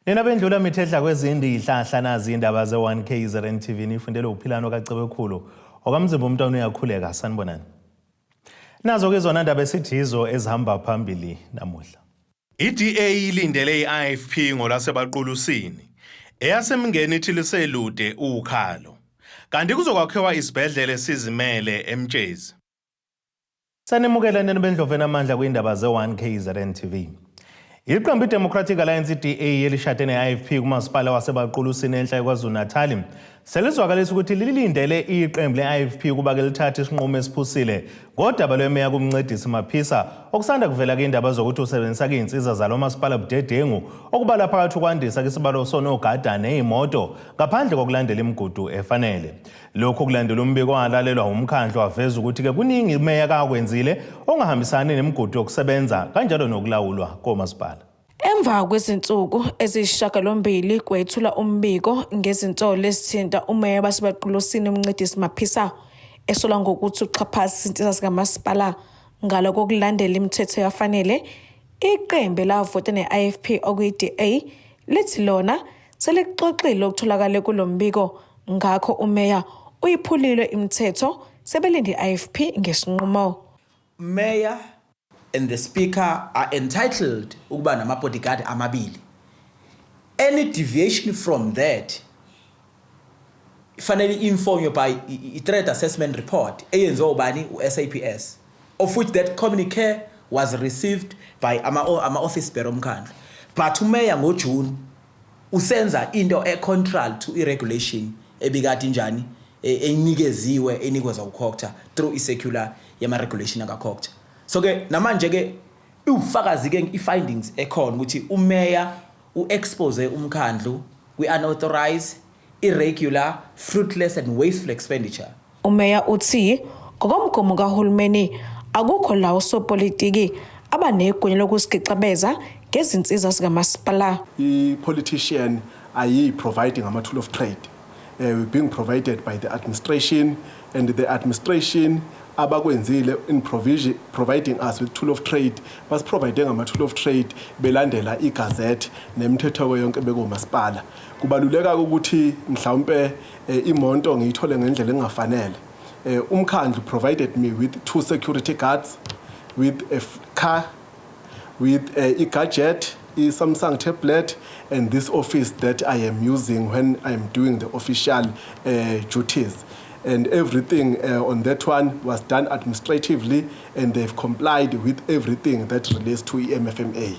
Nina bendlula mithedla kwezindi ihlahla nazi indaba ze-1 KZN TV nifundele uphilano kaCebekhulu. Okamzimba umntwana uyakhuleka sanibonani. Nazo ke zona ndaba esithi yizo ezihamba phambili namuhla. I-DA ilindele i-IFP ngolwasebaqulusini. EyaseMngeni ithi liselude ukhalo. Kanti kuzokwakhiwa isibhedlela esizimele eMtshezi. Sanimukela nini bendlovu enamandla kwindaba ze-1 KZN TV. Iqembu iDemocratic Alliance iDA elishade ne-IFP kumasipala waseBaqulusini enhla eKwaZulu-Natal selizwakalisa ukuthi lilindele iqembu le-IFP ukuba ke lithathe isinqumo esiphusile ngodaba lwemeya kuMncedisi Maphisa okusanda kuvela kuyindaba zokuthi usebenzisa kuyinsiza zalo masipala budedengu okubala phakathi ukwandisa kisibalo sonogada neyimoto ngaphandle kokulandela imigudu efanele. Lokhu kulandela umbiko owalalelwa wumkhandlu waveza ukuthi-ke kuningi imeya kakwenzile ongahambisani nemigudu yokusebenza kanjalo nokulawulwa komasipala. Emva kwezinsuku eziyisishiyagalombili kwethula umbiko ngezinsolo ezithinta umeya waseBaqulusini uMncedisi Maphisa esolwa ngokuthi uxhaphaza izinsiza zikamasipala ngalo kokulandela imithetho eyafanele. Iqembu elavota ne-IFP okuyi-DA lithi lona selikuxoxile okutholakale kulo mbiko ngakho umeya uyiphulile imithetho sebelinde i-IFP ngesinqumo. Mayor and the speaker are entitled ukuba nama-bodyguard amabili. Any deviation from that ifanele i-informwe by i-threat assessment report eyenziwa ubani? U-SAPS, of which that communique was received by ama-office bearer omkhandlu. But umeya ngoJune usenza into e-contrary to i-regulation ebikade injani enikeziwe enikezwa uCogta through i-circular yama-regulation akaCogta. So ke namanje ke iwubufakazi ke i-findings ekhona ukuthi umeya u-expose umkhandlu kwi-unauthorized, irregular, fruitless and wasteful expenditure. Umeya uthi ngokomgomo kahulumeni akukho la osopolitiki abanegunya lokusigixabeza ngezinsiza zikamasipala. I-politician ayiyi-providing ama-tool of trade. We're being provided by the administration, and the administration abakwenzile in provision, providing us with tool of trade, basiprovide ngama-tool of trade belandela igazette nemithetho yonke bekomasipala. Kubaluleka ukuthi mhlawumbe imoto ngiyithole ngendlela engafanele. Umkhandlu provided me with two security guards, with a car, with a gadget, i-Samsung tablet, and this office that I am using when I am doing the official duties. And everything on that one was done administratively, and they've complied with everything that relates to i-MFMA.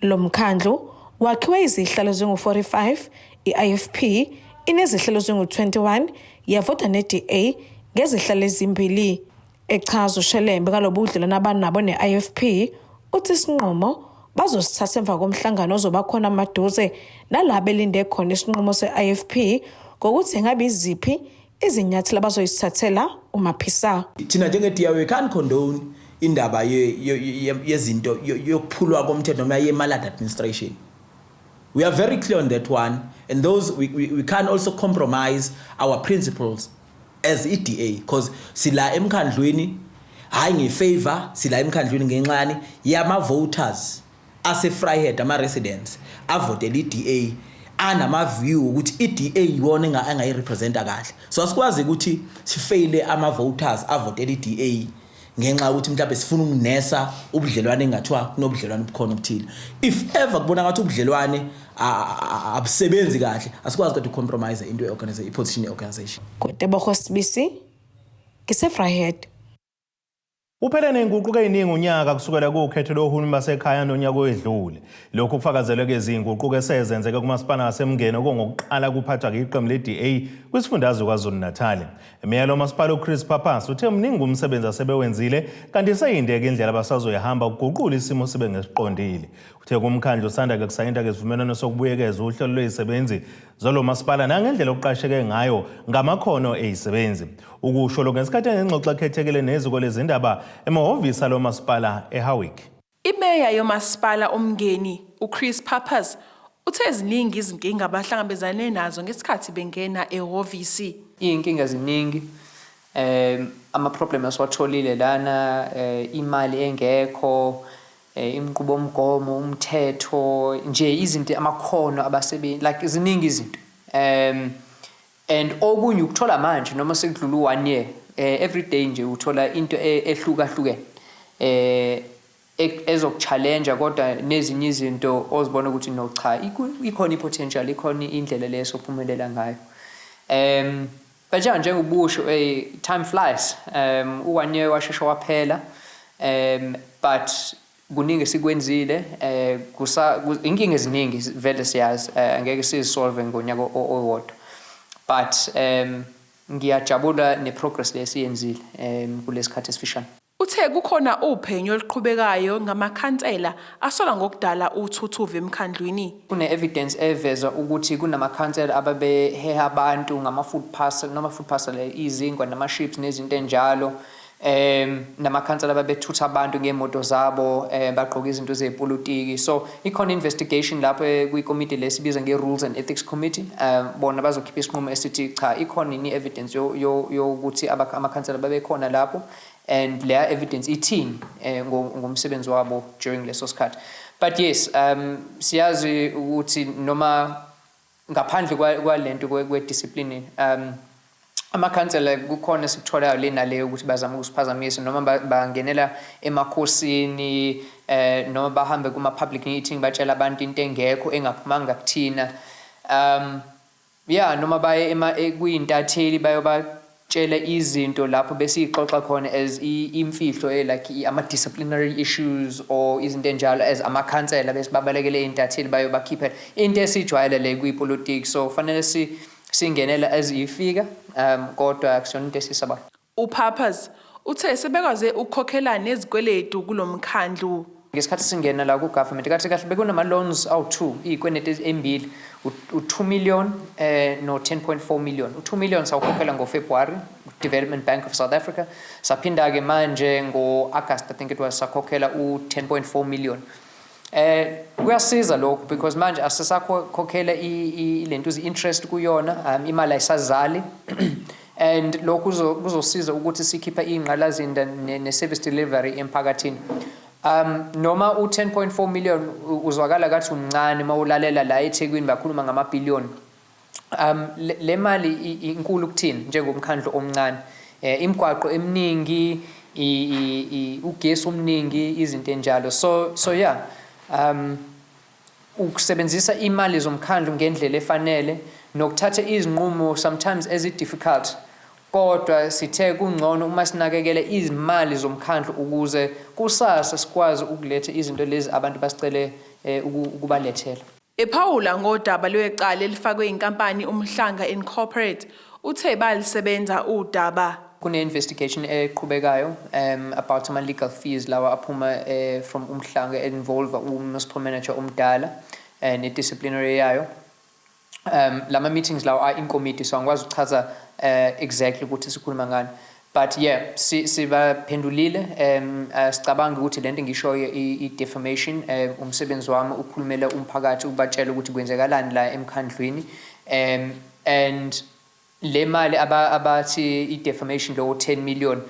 Lo mkhandlu wakhiwe izihlalo zingu-45, i-IFP inezihlalo zingu-21, yavota ne-DA ngezihlalo ezimbili. Echaza uShelembe ngalobu budlelwano abanabo ne-IFP, uthi isinqumo bazosithatha emva komhlangano ozoba khona maduze nala belinde khona isinqumo se-IFP ngokuthi ngabe iziphi izinyathelo abazoyisithathela uMaphisa. Thina njenge-DA we can't condone indaba yezinto yokuphulwa komthetho noma ye-maladministration. We are very clear on that one, and those we can't also compromise our principles as i-DA because sila emkhandlwini hayi ngefavor, sila emkhandlwini ngenxani yama-voters ase-Vryheid, ama-residents avotela i-DA anama-view ukuthi i-DA iwona engayirepresenta kahle. So asikwazi ukuthi sifeyile ama-voters avotela i-DA ngenxa yokuthi mhlawumbe sifuna ukunesa ubudlelwane engathiwa kunobudlelwane obukhona obuthile. If ever kubonakala ukuthi ubudlelwane abusebenzi kahle, asikwazi kodwa ucompromise into ye-organization, i-position ye-organization. Kutebogo Sibisi, ngiseVryheid. Uphele nezinguquko eziningi unyaka kusukela kukhetho lohulumeni basekhaya nonyaka owedlule. Lokhu kufakazelwe ke izinguquko esezenzeke kumasipala waseMngeni okungokuqala kuphathwa iqembu le-DA kwisifundazwe KwaZulu-Natal. Imeya lomasipala uChris Pappas uthe mningi umsebenzi asebewenzile kanti seyindeke indlela abasazoyihamba ukuguqula isimo sibe ngesiqondile. Uthe kumkhandlu usanda ke kusayinda ke isivumelwano sokubuyekeza uhlelo lwezisebenzi zalo masipala nangendlela okuqasheke ngayo ngamakhono ezisebenzi. Ukusho lokhu ngesikhathi enengxoxo ekhethekile neziko lezindaba emahhovisi alo masipala eHowick. Imeya yomasipala uMngeni, uChris Pappas, uthe ziningi izinkinga abahlangabezane nazo ngesikhathi bengena ehhovisi. Iy'nkinga ziningi, ama-problem esiwatholile lana, imali engekho. Inqubomgomo, umthetho nje, izinto, amakhono abasebenzi, like ziningi izinto. And okunye ukuthola manje noma sekudlula u-one year, every day nje uthola into ehlukahlukene ezokuchallenge, kodwa nezinye izinto ozibona ukuthi no, cha, ikhona i-potential, ikhona indlela leyo sophumelela ngayo. But yeah, njengobusho, time flies. U-one year washesha waphela, but kuningi sikwenzile. Inkinga eziningi vele siyazi, angeke sizisolve ngonyaka owodwa, but ngiyajabula ne-progress lesiyenzile kulesikhathi esifishane. Uthe kukhona uphenyo oluqhubekayo ngamakhansela asolwa ngokudala uthuthuva emkhandlwini. Kune-evidence eveza ukuthi kunamakhansela ababeheha abantu ngama-food parcel, noma food parcel, izinkwa nama-chips nezinto enjalo, namakhansela ababethutha abantu ngemoto zabo, bagqoka izinto zepolitiki. So ikhona investigation lapho kwikomiti lesibiza nge-Rules and Ethics Committee. Bona bazokhipha isinqumo esithi cha, ikhona ini evidence yokuthi amakhansela babekhona lapho and leya evidence ithini ngomsebenzi wabo during leso sikhathi. But yes, siyazi ukuthi noma ngaphandle kwalento kwe-discipline, amakhansela kukhona esikutholayo le naleyo ukuthi bazama ukusiphazamisa noma bangenela emakhosini, noma bahambe kuma public meeting, batshela abantu into engekho engaphumanga kuthina, yeah, noma baye kuyintatheli bayobatshela izinto lapho besiyixoxa khona as imfihlo, like ama-disciplinary issues or izinto enjalo as amakhansela, bese babalekele iy'ntatheli bayobakhiphela into esiyijwayele le kwipolitiki. So fanele singenele as ifika, kodwa akusiyona into esisabayo. UPappas uthe sebekwaze ukukhokhela nezikweletu kulomkhandlu. Ngesikhathi singena la ku-government, kahle kahle bekunama-loans awu-2, iy'kweneti embili, u-2 million no-10.4 million. U-2 million sawukhokhela ngoFebruary, Development Bank of South Africa. Saphinda-ke manje ngo-August, I think it was, sakhokhela u-10.4 million. Kuyasiza lokho because manje asisakhokhela lento interest kuyona, imali ayisazali, and lokhu kuzosiza ukuthi sikhipha iy'ngqalazinda ne-service delivery emphakathini. Noma u-10.4 million uzwakala kathi umncane, mawulalela la eThekwini bakhuluma ngamabhiliyoni. Le mali inkulu kuthini njengomkhandlu omncane. Imigwaqo eminingi, ugesi omningi, izinto enjalo. So yeah, ukusebenzisa imali zomkhandlu ngendlela efanele nokuthatha izinqumo sometimes ezi-difficult, kodwa sithe kungcono uma sinakekele izimali zomkhandlu ukuze kusasa sikwazi ukuletha izinto lezi abantu basicele ukubalethela. Ephawula ngodaba lwecala elifakwe inkampani Umhlanga Incorporate, uthe balisebenza udaba. Kune-investigation eqhubekayo about ama-legal fees lawa aphuma from Umhlanga, involve u-municipal manager omdala ne-disciplinary yayo. Lama meetings lawa are in committee, so angikwazi ukuchaza exactly ukuthi sikhuluma ngani, but yeah, sibaphendulile. Sicabanga ukuthi lento engishoyo i-defamation. Umsebenzi wami ukukhulumela umphakathi, ukubatshela ukuthi kwenzekalani la emkhandlwini, and le mali abathi i-defamation, lo 10 million,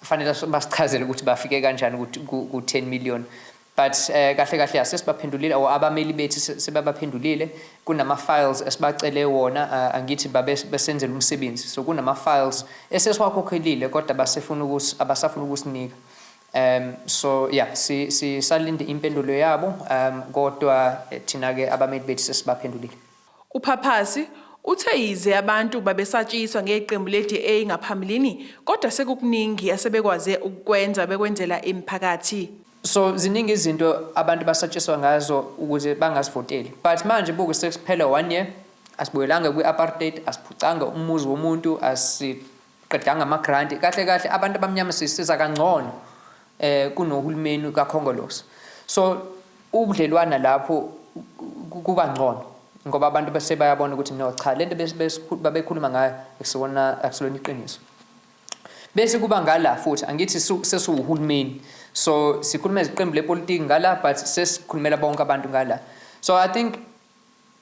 fanele basichazele ukuthi bafike kanjani ku 10 million. But kahle kahle asesibaphendulile or abameli bethu sebabaphendulile. Kunama files esibacele wona, angithi babe besenzela umsebenzi, so kunama files esesiwakhokhelile kodwa basefuna ukuthi abasafuna ukusinika. So yeah, si sisalinde impendulo yabo, kodwa thina ke abameli bethu sesibaphendulile. UPappas uthe yize abantu babesatshiswa ngeqembu le-DA ngaphambilini, kodwa sekukuningi asebekwaze ukukwenza bekwenzela imiphakathi. So ziningi izinto abantu basatshiswa ngazo ukuze bangasivoteli, but manje buke, sekuphela one year, asibuyelanga kwi-apartheid, asiphucanga umuzi womuntu, asiqedanga ama-grant. Kahle kahle abantu abamnyama sisiza kangcono kunohulumeni kaKhongolose. So ubudlelwana lapho kuba ngcono ngoba abantu bese bayabona ukuthi no, cha, lento babekhuluma ngayo akusona, akusilona iqiniso. Bese kuba ngala futhi, angithi sesiwuhulumeni, so sikhuluma iziqembu lepolitiki ngala, but sesikhulumela bonke abantu ngala. So I think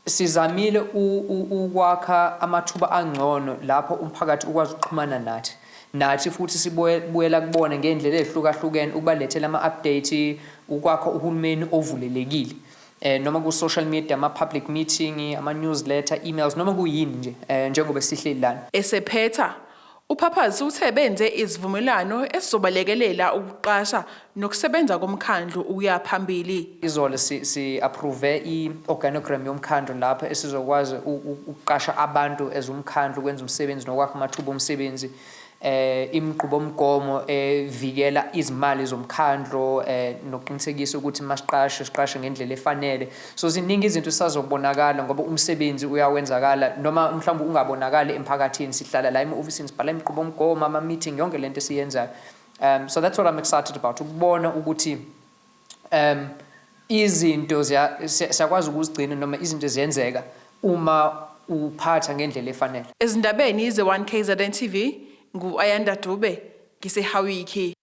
sizamile ukwakha amathuba angcono lapho umphakathi ukwazi ukuxhumana nathi. Nathi futhi sibuyela kubona ngendlela ezihlukahlukene ukubalethela ama-update, ukwakha uhulumeni ovulelekile. Noma ku social media, ama public meeting, ama newsletter, emails, noma kuyini nje, njengoba sihleli lana. Esephetha, uPappas uthe benze izivumelwano esizobalekelela ukuqasha nokusebenza komkhandlu ukuya phambili. Izolo si approve i-organogram yomkhandlu lapho esizokwazi ukuqasha abantu as umkhandlu ukwenza umsebenzi nokwakha amathuba omsebenzi, imigqubomgomo evikela izimali zomkhandlu, nokuqinisekisa ukuthi masiqashe siqashe ngendlela efanele. So ziningi izinto esazobonakala ngoba umsebenzi uyawenzakala noma mhlawumbe ungabonakali emphakathini. Sihlala la ema-ofisini, sibhala imigqubomgomo, ama-meeting, yonke lento esiyenzayo. So that's what I'm excited about, ukubona ukuthi izinto siyakwazi ukuzigcina noma izinto ziyenzeka uma uphatha ngendlela efanele. Ezindabeni ze-1 KZN TV, ngu-Ayanda Dube, ngiseHawiki.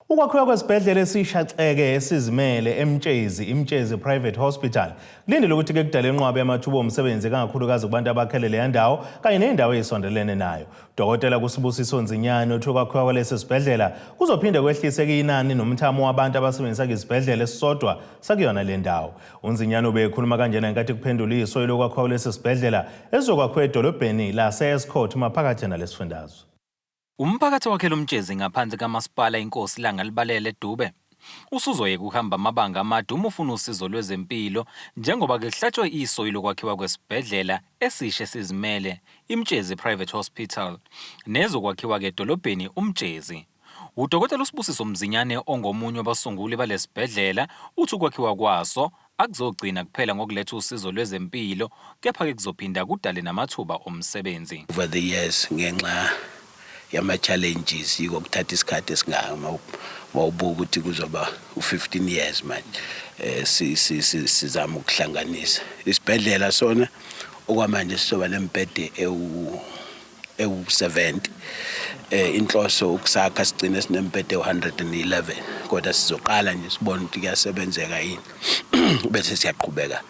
Ukwakhiwa kwesibhedlela esisha ceke esizimele eMtshezi, iMtshezi Private Hospital, kulindele ukuthi ke kudale inqwaba yamathuba omsebenzi kakhulukazi kubantu abakhele leya ndawo kanye ney'ndawo ey'sondelene nayo. Dokotela kuSibusiso Nzinyane uthi ukwakhiwa kwalesi sibhedlela kuzophinde kwehlise inani nomthamo wabantu abasebenzisa isibhedlela esisodwa sakuyona le ndawo. UNzinyane ubekhuluma kanjena ngenkathi kuphendula iso lokwakhiwa kwalesi sibhedlela esizokwakhiwa edolobheni lase-Estcourt maphakathi nalesifundazwe. Umphakathi wakhela uMtshezi ngaphansi kamasipala Inkosi Langalibalele Dube usuzoyeka ukuhamba amabanga amade uma ufuna usizo lwezempilo, njengoba ke kuhlatshwe iso lokwakhiwa kwesibhedlela esisha esizimele iMtshezi Private Hospital nezokwakhiwa ke edolobheni uMtshezi. Udokotela uSibusiso Mzinyane, ongomunye wabasunguli balesibhedlela, uthi ukwakhiwa kwaso akuzogcina kuphela ngokuletha usizo lwezempilo, kepha ke kuzophinda kudale namathuba omsebenzi. Over the years, ngenxa yama-challenges, yiko kuthatha isikhathi esingaka. Mawubuka ukuthi kuzoba u-15 years manje sizama ukuhlanganisa isibhedlela. Sona okwamanje sizoba nembhede ewu-70. Inhloso ukusakha sigcine sinembhede ewu-111, kodwa sizoqala nje sibone ukuthi kuyasebenzeka yini, bese siyaqhubeka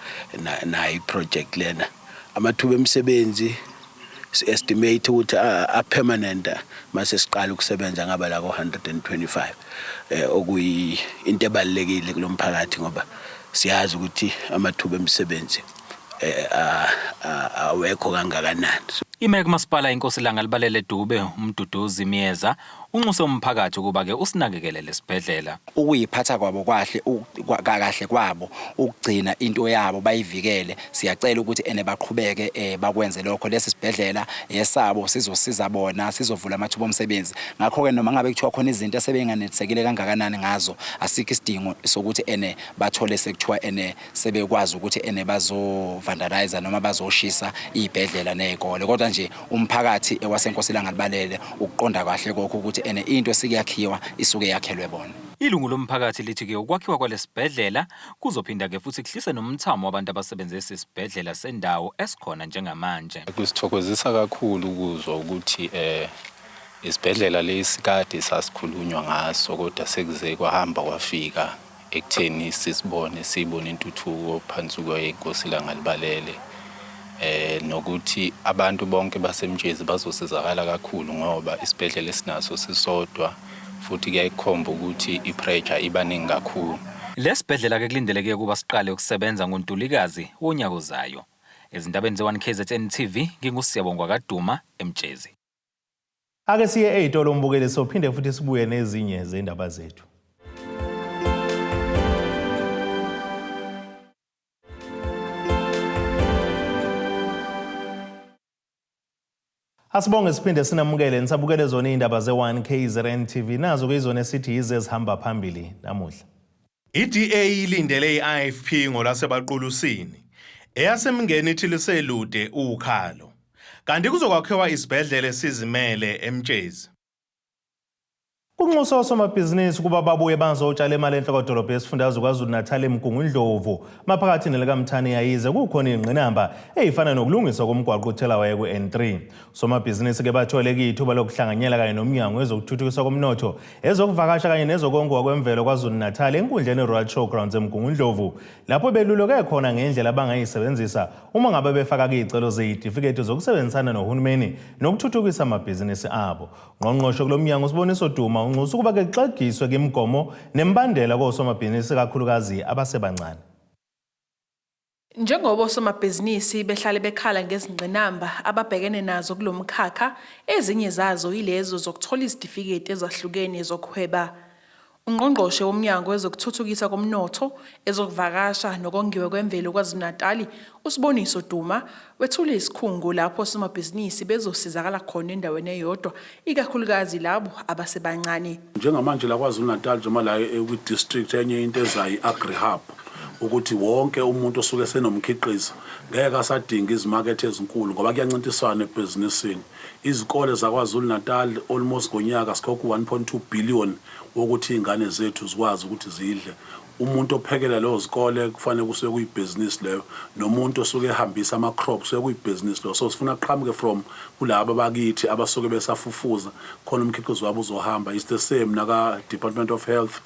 nayo i-project lena. Amathuba emisebenzi si-estimate ukuthi a-permanent mase siqala ukusebenza ngaba la ko-125, okuyi into ebalulekile kulomphakathi ngoba siyazi ukuthi amathuba emisebenzi awekho kangakanani. Imeya kumasipala Inkosi Langalibalele Dube, uMduduzi Myeza, unxuse umphakathi ukuba ke usinakekele lesibhedlela. Ukuyiphatha kwabo kwahle kahle kwabo, ukugcina into yabo bayivikele, siyacela ukuthi ene baqhubeke bakwenze lokho. Lesi sibhedlela esabo, sizosiza bona, sizovula amathuba omsebenzi. Ngakho-ke noma ngabe kuthiwa khona izinto esebenganelisekile kangakanani ngazo, asikho isidingo sokuthi ene bathole sekuthiwa ene sebekwazi ukuthi ene bazo-vandalize noma bazoshisa iy'bhedlela ney'kole. Kodwa nje umphakathi waseNkosi Langalibalele ukuqonda kahle kokho ukuthi ene into esikuyakhiwa isuke yakhelwe bona. Ilungu lomphakathi lithi-ke ukwakhiwa kwalesibhedlela kuzophinda-ke futhi kuhlise nomthamo wabantu abasebenzisa isibhedlela sendawo esikhona njengamanje. Kusithokozisa kakhulu ukuzwa ukuthi isibhedlela lesi kade sasikhulunywa ngaso, kodwa sekuze kwahamba kwafika ekutheni sisibone, siyibone intuthuko phansi kweNkosi Langalibalele, nokuthi abantu bonke baseMtshezi bazosizakala kakhulu ngoba isibhedlela esinaso sisodwa, futhi kuyayikhomba ukuthi i-pressure ibaningi kakhulu. Lesibhedlela ke kulindeleke ukuba siqale ukusebenza ngoNtulikazi wonyaka ozayo. Ezindabeni ze-1 KZN TV, nginguSiyabonga kaDuma eMtshezi. Ake siye ey'tolo mbukeli, sophinde futhi sibuye nezinye zendaba zethu. Asibonge siphinde sinamukele nisabukele zona iy'ndaba ze-1 KZN TV. Nazo ke izona esithi yize ezihamba phambili namuhla. I-DA ilindele i-IFP ngolwasebaqulusini. EyaseMngeni ithi liselude ukhalo. Kanti kuzokwakhiwa isibhedlela esizimele eMtshezi. Kunxusa osomabhizinisi ukuba babuye bazotshala imali enhlokodolobha yesifundazwe KwaZulu-Natal eMgungundlovu maphakathi nelikaMthaniya yize kukhona ingqinamba eyifana nokulungiswa komgwaqo uthelawaya ku-N3. Somabhizinisi ke bathole ithuba lokuhlanganyela kanye nomnyango wezokuthuthukiswa komnotho, ezokuvakasha kanye nezokongiwa kwemvelo KwaZulu-Natal enkundleni i-Royal Showgrounds eMgungundlovu lapho beluleke khona ngendlela abangayisebenzisa uma ngabe befaka izicelo zeyitifiketi zokusebenzisana nohulumeni nokuthuthukisa amabhizinisi abo. Ngqongqoshe kulo mnyango uSiboniso Duma unxusa ukuba kexegiswe imigomo nemibandela kosomabhizinisi kakhulukazi abasebancane. Njengoba osomabhizinisi behlale bekhala ngezingqinamba ababhekene nazo kulo mkhakha, ezinye zazo yilezo zokuthola izitifiketi ezahlukene zokuhweba. Ungqongqoshe woMnyango wezokuThuthukiswa koMnotho, ezokuVakasha noKongiwa kweMvelo KwaZulu-Natali, uSiboniso Duma, wethule isikhungo lapho osomabhizinisi bezosizakala khona endaweni eyodwa, ikakhulukazi labo abasebancane. Njengamanje la KwaZulu-Natal njengoba la kwi-district enye into ezayo i-agri-hub ukuthi wonke umuntu osuke esenomkhiqizo ngeke asadinga izimakethe ezinkulu ngoba kuyancintiswana ebhizinisini. Izikole zaKwaZulu-Natal almost ngonyaka sikhokha u-1.2 billion wokuthi iy'ngane zethu zikwazi ukuthi zidle. Umuntu ophekela leyo zikole kufanele kusuke kuyibhizinisi leyo, nomuntu osuke ehambisa ama-crop kusuke kuyibhizinisi leyo. So sifuna kuqhamuke from kulaba bakithi abasuke besafufuza khona umkhiqizo wabo uzohamba. It's the same naka-Department of Health,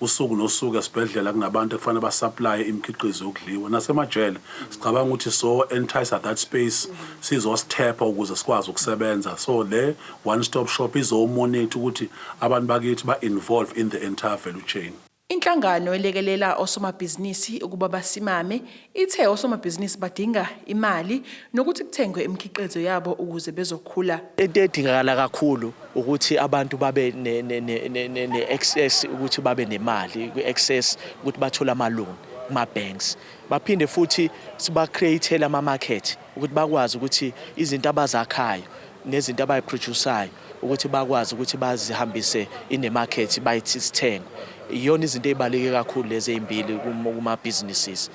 usuku nosuku esibhedlela kunabantu ekufanele ba-supplye imikhiqizo yokudliwa. Nasemajele sicabanga ukuthi so entice that space sizosithepha ukuze sikwazi ukusebenza. So le one stop shop izo-monitor ukuthi abantu bakithi ba-involve in the entire value chain. Inhlangano elekelela osomabhizinisi ukuba basimame ithe osomabhizinisi badinga imali nokuthi kuthengwe imikhiqizo yabo ukuze bezokhula. Into edingakala kakhulu ukuthi abantu babe ne-access ukuthi babe nemali kwi-access ukuthi bathole ama-loan kuma-banks, baphinde futhi siba-create-ele ama-market ukuthi bakwazi ukuthi izinto abazakhayo nezinto abayi-produce-ayo ukuthi bakwazi ukuthi bazihambise in the market bayithi sithengwe. Iyona izinto ey'baluleke kakhulu lezi ey'mbili kuma-businesses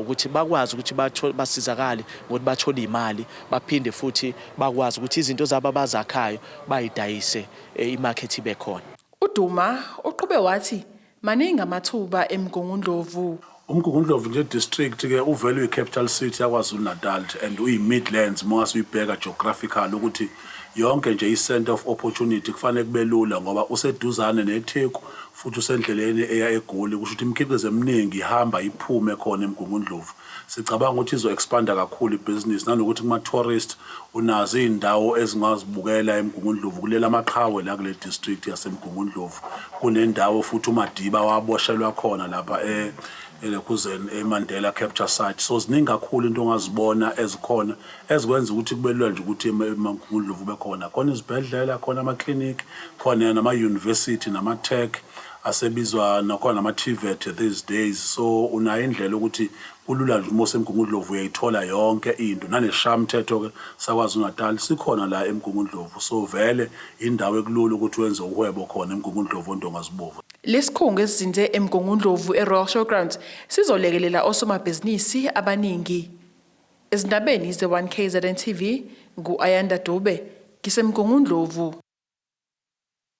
ukuthi bakwazi ukuthi basizakale ngokuthi bathole imali, baphinde futhi bakwazi ukuthi izinto zabo abazakhayo bayidayise, i-market ibe khona. UDuma uqhube wathi maningi amathuba eMgungundlovu. UMgungundlovu nje district ke uvele uyi-capital city yaKwaZulu Natal and uyi-Midlands uma uyibheka geographical ukuthi yonke nje i-center of opportunity kufanele kube lula ngoba useduzane neTheku futhi usendleleni eya eGoli, kusho ukuthi imikhiqizo eminingi ihamba iphume khona eMgungundlovu. Sicabanga ukuthi izo-expanda kakhulu ibhizinisi nanokuthi kuma-tourist unazo iy'ndawo ezingazibukela eMgungundlovu kulela amaqhawe la kule district yaseMgungundlovu. Kunendawo futhi uMadiba waboshelwa khona lapha elokhuzeni eMandela Capture Site. So ziningi kakhulu into ongazibona ezikhona ezikwenza ukuthi kube lula nje ukuthi eMgungundlovu ube khona khona izibhedlela, khona amaklinikhi, khona nama-university nama-tech asebizwa nakhona nama-TVET these days. So unayo indlela ukuthi kulula nje uma useMgungundlovu uyayithola yonke into. Nanesishayamthetho-ke saKwaZulu Natal sikhona la eMgungundlovu, so vele indawo ekulula ukuthi wenze uhwebo khona eMgungundlovu oNdonga zibovu. Lesikhungo esizinze eMgungundlovu eRoyal Showgrounds sizolekelela osomabhizinisi abaningi. Ezindabeni ze-1 KZN TV ngu-Ayanda Dube ngiseMgungundlovu.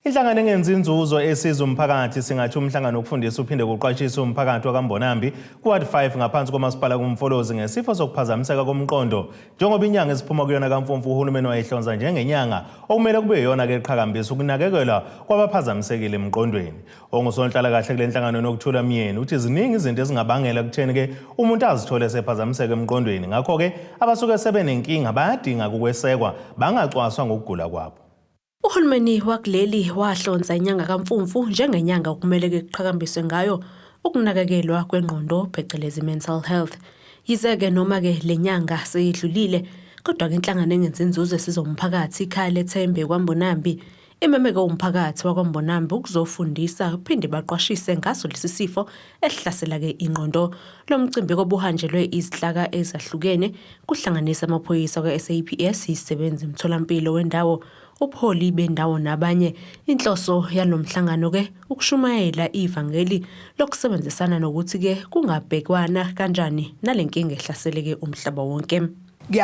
Inhlangano engenzi inzuzo esiza umphakathi singathi umhlangano wokufundisa uphinde kuqwashise umphakathi wakaMbonambi ku-Ward 5 ngaphansi komasipala kuMfolozi ngesifo sokuphazamiseka komqondo njengoba inyanga esiphuma kuyona kaMfumfu uhulumeni wayihlonza njengenyanga okumele kube iyona-ke eqhakambisa ukunakekelwa kwabaphazamisekile emqondweni. Ongusonhlalakahle kule nhlangano Nokuthula Myeni uthi ziningi izinto ezingabangela kutheni-ke umuntu azithole esephazamiseka emqondweni, ngakho-ke abasuke sebenenkinga bayadinga ukwesekwa bangacwaswa ngokugula kwabo. Uhulumeni wakuleli wahlonza inyanga kaMfumfu njengenyanga okumele kuqhakambiswe ngayo ukunakekelwa kwengqondo phecelezi mental health. Yize-ke noma-ke le nyanga seyidlulile, kodwa-ke inhlangano engenzi inzuzo esiza umphakathi iKhaya Lethembe kwaMbonambi imemeke umphakathi wakwaMbonambi ukuzofundisa phinde baqwashise ngaso lesi sifo esihlasela-ke ingqondo. Lo mcimbi kobuhanjelwe izinhlaka ezahlukene kuhlanganisa amaphoyisa kwa-SAPS, izisebenzi emtholampilo wendawo, ubuholi bendawo nabanye. Inhloso yalo mhlangano-ke ukushumayela ivangeli lokusebenzisana nokuthi-ke kungabhekwana kanjani nale nkinga ehlaseleke umhlaba wonke.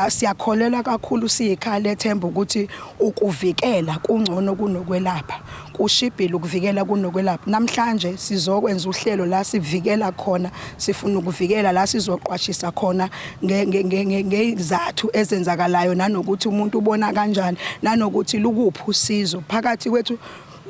Siyakholelwa kakhulu siyikhaya lethemba ukuthi ukuvikela kungcono kunokwelapha. Kushibhile ukuvikela kunokwelapha. Namhlanje sizokwenza uhlelo la sivikela khona, sifuna ukuvikela la sizoqwashisa khona ngezathu ezenzakalayo nanokuthi umuntu ubona kanjani nanokuthi lukuphi usizo phakathi kwethu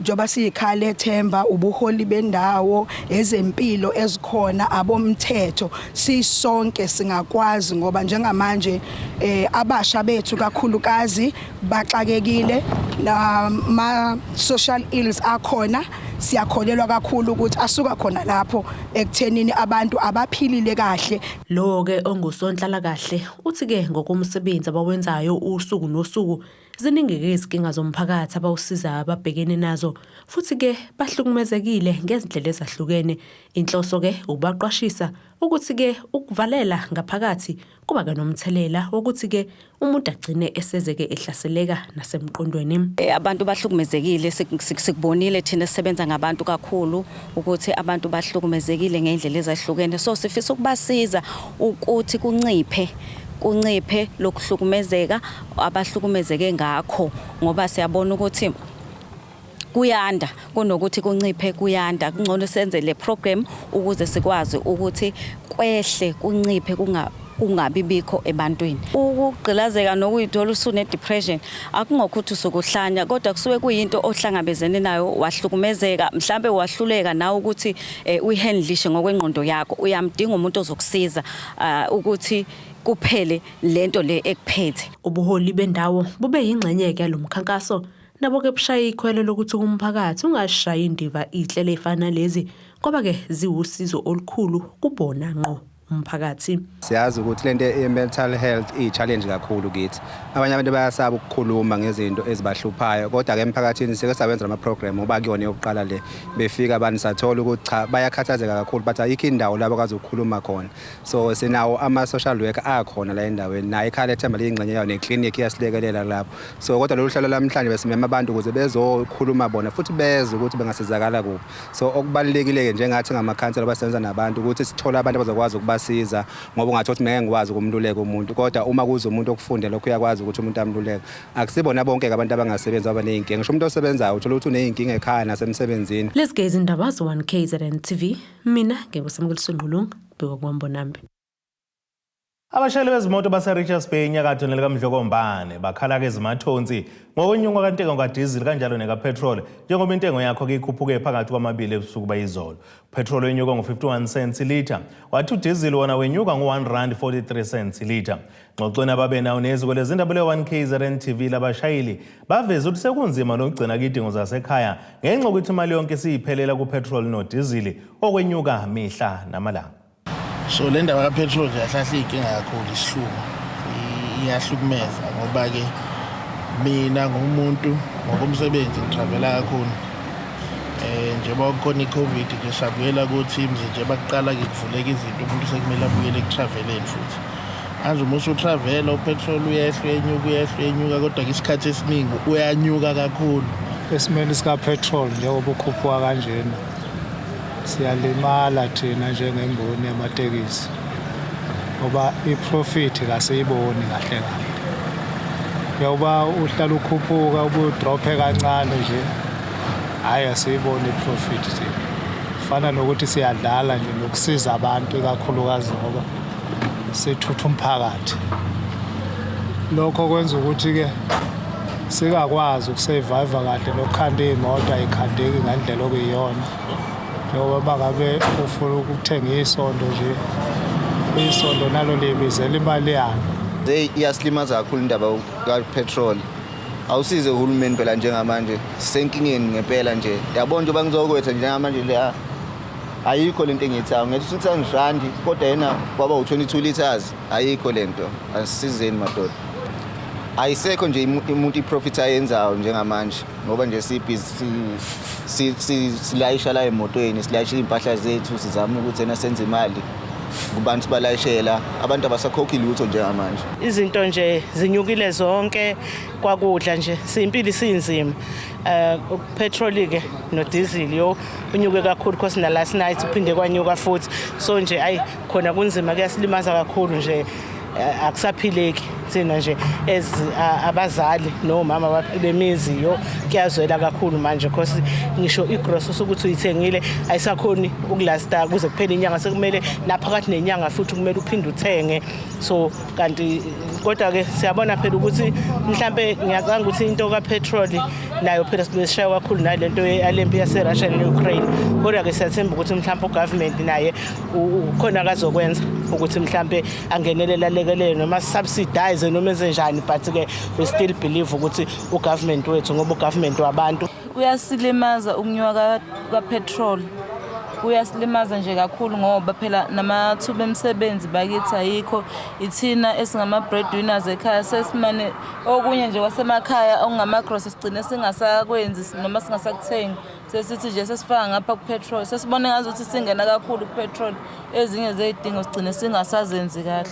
njengoba siyikhaya lethemba ubuholi bendawo ezempilo ezikhona abomthetho sisonke singakwazi ngoba njengamanje eh abasha bethu kakhulukazi baxakekile nama social ills akhona siyakholelwa kakhulu ukuthi asuka khona lapho ekuthenini abantu abaphilile kahle. Lo-ke ongusonhlalakahle uthi-ke ngokomsebenzi abawenzayo usuku nosuku ziningi-ke izinkinga zomphakathi abawusizayo ababhekene nazo futhi-ke bahlukumezekile ngezindlela ezahlukene. Inhloso-ke ukubaqwashisa ukuthi-ke ukuvalela ngaphakathi kuba-ke nomthelela wokuthi-ke umuntu agcine esezeke ehlaseleka nasemqondweni. Abantu bahlukumezekile sikubonile thina sisebenza ngabantu kakhulu ukuthi abantu bahlukumezekile ngey'ndlela ezahlukene so sifisa ukubasiza ukuthi kunciphe kunciphe lokuhlukumezeka abahlukumezeke ngakho ngoba siyabona ukuthi kuyanda kunokuthi kunciphe kuyanda kungcono senze le program ukuze sikwazi ukuthi kwehle kunciphe kungabi bikho ebantwini. Ukugqilazeka nokuyithola usune-depression akungokho ukuthi usukuhlanya kodwa kusuke kuyinto ohlangabezene nayo wahlukumezeka mhlambe wahluleka nawe ukuthi uyihandlishe ngokwengqondo yakho uyamdinga umuntu ozokusiza ukuthi kuphele lento le ekuphethe. Ubuholi bendawo bube yingxenye-ke yalo mkhankaso nabo-ke bushaye ikhwelo lokuthi umphakathi ungashayi indiva iy'nhlelo ey'fana nalezi ngoba-ke ziwusizo olukhulu kubona ngqo umphakathi. Siyazi ukuthi lento ye-mental health iyi-challenge kakhulu kithi. Abanye abantu bayasaba ukukhuluma ngezinto ezibahluphayo kodwa-ke emphakathini sike sawenza ama-program ngoba kuyona yokuqala le. Befika abantu sathola ukuthi cha bayakhathazeka kakhulu but ayikho indawo la bakwazi ukukhuluma khona. So sinawo ama-social worker akhona la endaweni nayo ikhaya lethemba liyingxenye yayo neklinikhi iyasilekelela lapho. So kodwa lolu hlelo lamhlanje besimema abantu ukuze bezokhuluma bona futhi bezwe ukuthi bengasizakala kuphi. So okubalulekile-ke njengathi ngamakhansela abasebenza nabantu ukuthi sithole abantu abazokwazi ukubasiza ngoba ungathola ukuthi ngeke ngikwazi ukumluleka umuntu kodwa uma kuze umuntu okufundela lokho uyakwazi ukuthi umuntu amluleke. Akusibona bonke-ke abantu abangasebenzi ababa ney'nkinga. Ngisho umuntu osebenzayo uthola ukuthi uney'nkinga ekhaya nasemsebenzini. Lezi ke izindaba ze-1 KZN TV. Mina nginguSamukeliso Ngqulunga, kubikwa kwaMbonambi. Abashayeli bezimoto baseRichards Bay enyakatho nelikaMdlokombane bakhala-ke ezimathonsi ngokwenyuka kantengo kadizili kanjalo nekapetrol njengoba intengo yakho-ke ikhuphuke phakathi kwamabili ebusuku bayizolo. Petrol wenyuka ngo-51 cents ilitha, wathi udizili wona wenyuka ngo-1 rand 43 cents ilitha. Ngxoxweni ababe nawo neziko lezindaba le-1 KZN TV labashayeli baveze ukuthi sekunzima nokugcina kuyidingo zasekhaya ngenxa yokuthi imali yonke isiyiphelela kupetrol nodizili okwenyuka mihla namalanga. So le ndaba kapetrol nje ahlahle iy'nkinga kakhulu isihluku iyahlukumeza ngoba-ke mina ngumuntu ngokomsebenzi ngitravela kakhulu eh njengoba kukhona i-covid nje sabuyela ku-teams nje bakuqala-ke kuvuleka izinto umuntu sekumele abuyele ekutraveleni futhi manje uma usutravela upetrol uyehla uyenyuka uyehla uyenyuka kodwa-ke isikhathi esiningi uyanyuka kakhulu. Esimeni sikapetrol njengoba ukhuphuka kanjena siyalimala thina njengemboni yamatekisi ngoba iprofit kasiyiboni kahle kahle. Njengoba uhlala ukhuphuka ubuye udrophe kancane nje, hhayi asiyiboni iprofit thina. Fana nokuthi siyadlala nje nokusiza abantu ikakhulukazi ngoba sithutha umphakathi. Lokho kwenza ukuthi-ke singakwazi ukusurvive kahle nokukhanda iy'moto ayikhandeki ngendlela okuyiyona. Njengoba uma ngabe ufuna ukuthenga isondo nje, isondo nalo liyibizela imali yalo. Hey iyasilimaza kakhulu indaba kapetrol. Awusize uhulumeni phela njengamanje sisenkingeni ngempela nje. Yabona njengoba ngizokwetha njengamanje le ayikho lento engiyithayo ngithi 600 rand kodwa yena kwaba u22 liters ayikho lento asisizeni madoda. Ayisekho nje umuntu iprofit ayenzayo njengamanje ngoba nje sibhizi silayisha la emotweni silayisha iy'mpahla zethu sizama ukuthi ena senze imali kubantu sibalayishela abantu abasakhokhi lutho njengamanje. Izinto nje zinyukile zonke kwakudla nje siyimpilo isinzima. Petrol ke no diesel yo unyuke kakhulu because na last night uphinde kwanyuka futhi so nje ayi khona kunzima kuyasilimaza kakhulu nje. Akusaphileki thina nje as abazali nomama bemizi yo, kuyazwela kakhulu manje cause ngisho igrosa ukuthi uyithengile ayisakhoni ukulasta kuze kuphele inyanga, sekumele naphakathi nenyanga futhi kumele uphinde uthenge. So kanti kodwa-ke siyabona phela ukuthi mhlampe ngiyacanga ukuthi into kapetrol nayo phela sibesishaya kakhulu nalento yalempi yase-Russia ne-Ukraine, kodwa-ke siyathemba ukuthi mhlampe ugovernment naye khona akazokwenza ukuthi mhlampe angenelele, alekelele noma subsidize noma enze njani, but-ke we still believe ukuthi ugovernment wethu, ngoba ugovernment wabantu. Kuyasilimaza ukunyuka kapetrol, kuyasilimaza nje kakhulu ngoba phela namathuba emisebenzi bakithi ayikho. Ithina esingama-breadwinners ekhaya sesimane okunye nje kwasemakhaya okungama-grocery sigcine singasakwenzi noma singasakuthengi, sesithi nje sesifaka ngapha ku-petrol. Sesibone ngazuthi singena kakhulu ku-petrol, ezinye zey'dingo sigcine singasazenzi kahle.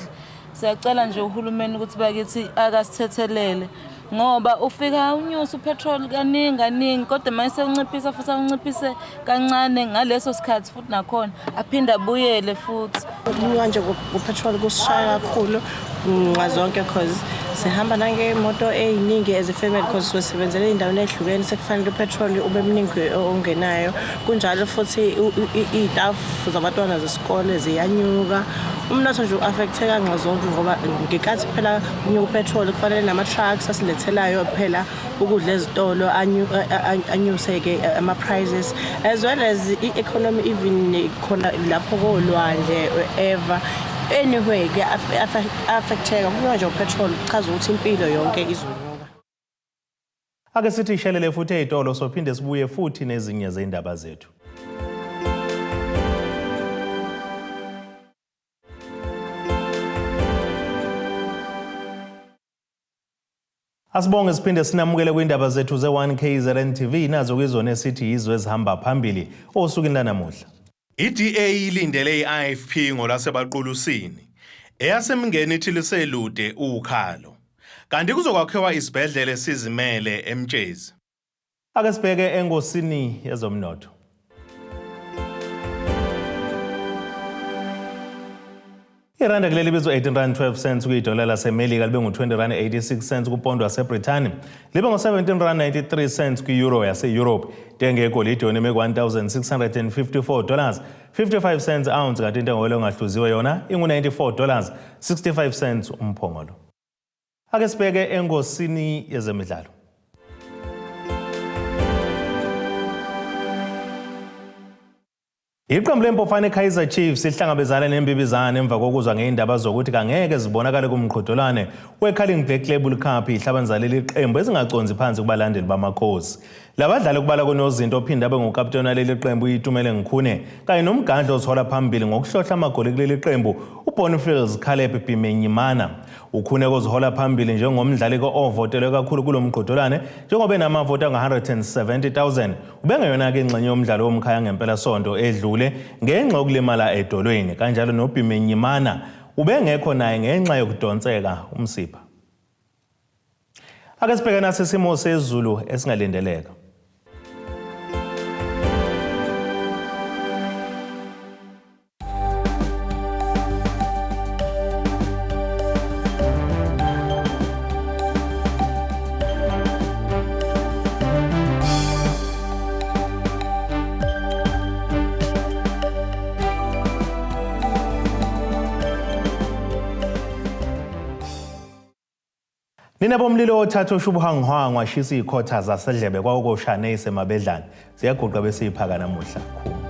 Siyacela nje uhulumeni ukuthi bakithi akasithethelele ngoba ufika unyusa upetrol kaningi kaningi, kodwa mase sewunciphisa futhi awunciphise kancane ngaleso sikhathi, futhi nakhona aphinde abuyele futhi. Ukunyuka nje kupetrol kusishaya kakhulu nxazonke cause sihamba nangemoto ey'ningi as a family cause sisebenzela ey'ndaweni ey'hlukene, sekufanele upetrol ube mningi ongenayo. Kunjalo futhi iy'tafu zabantwana zesikole ziyanyuka. Umnotho nje u-affecteka nxazonke ngoba ngenkathi phela kunyuka upetrol kufanele nama-trucks asilethelayo phela ukudla ezitolo anyuse-ke ama-prices, as well as i-economy even khona lapho kolwandle ever anyway kuya-affecteka. Kunyuka nje upetrol kuchaza ukuthi impilo yonke izonyuka. Ake sithi ishelele futhi ey'tolo, sophinde sibuye futhi nezinye zey'ndaba zethu. Asibonge siphinde sinamukele kwindaba zethu ze-1 KZN TV, nazo kuyizona esithi yizwe ezihamba phambili osukwini lanamuhla. I-DA ilindele i-IFP ngolwasebaqulusini. EyaseMngeni ithi liselude ukhalo. Kanti kuzokwakhiwa isibhedlela esizimele eMtshezi. Ake sibheke engosini yezomnotho. Iranda kuleli bizwa 18 rand 12 cents kuyidola laseMelika, libe ngu-20 rand 86 cents kupondo waseBrithani, libe ngu-17 rand 93 cents kwi-euro yase-Europe. Intengo yegolide yona ime ku-$1,654 55 cents ounce, kanti intengo engahluziwe yona ingu-$94 65 cents umphongolo. Ake sibheke engosini yezemidlalo. Iqembu lempofane Kaizer Chiefs lihlangabezane nembibizane emva kokuzwa ngey'ndaba zokuthi kangeke zibonakale kumqhudelwane we-Carling Black Label Cup, ihlabani zaleli qembu ezingaconsi phansi kubalandeli bamakhosi. Labadlali kubala kunozinto ophinde abe ngukapteni waleli qembu Itumeleng Khune kanye nomgadli ozihola phambili ngokuhlohla amagoli kuleli qembu uBonfils Caleb Bimenyimana. UKhune kozihola phambili njengomdlali ovotelwe kakhulu kulo mqhudelwane njengoba enamavoti angu-170,000. Ubengeyona-ke ingxenye yomdlalo womkhaya ngempelasonto edlule ngenxa yokulimala edolweni, kanjalo noBimenyimana ubengekho naye ngenxa yokudonseka umsipha. Ake sibheke nasi isimo sezulu esingalindeleka. Nina bomlilo othatha oshubuhangihwangu washisa iy'khotha zasedlebe kwakoshane isemabedlane ziyaguqa bese iphaka namuhla khulu.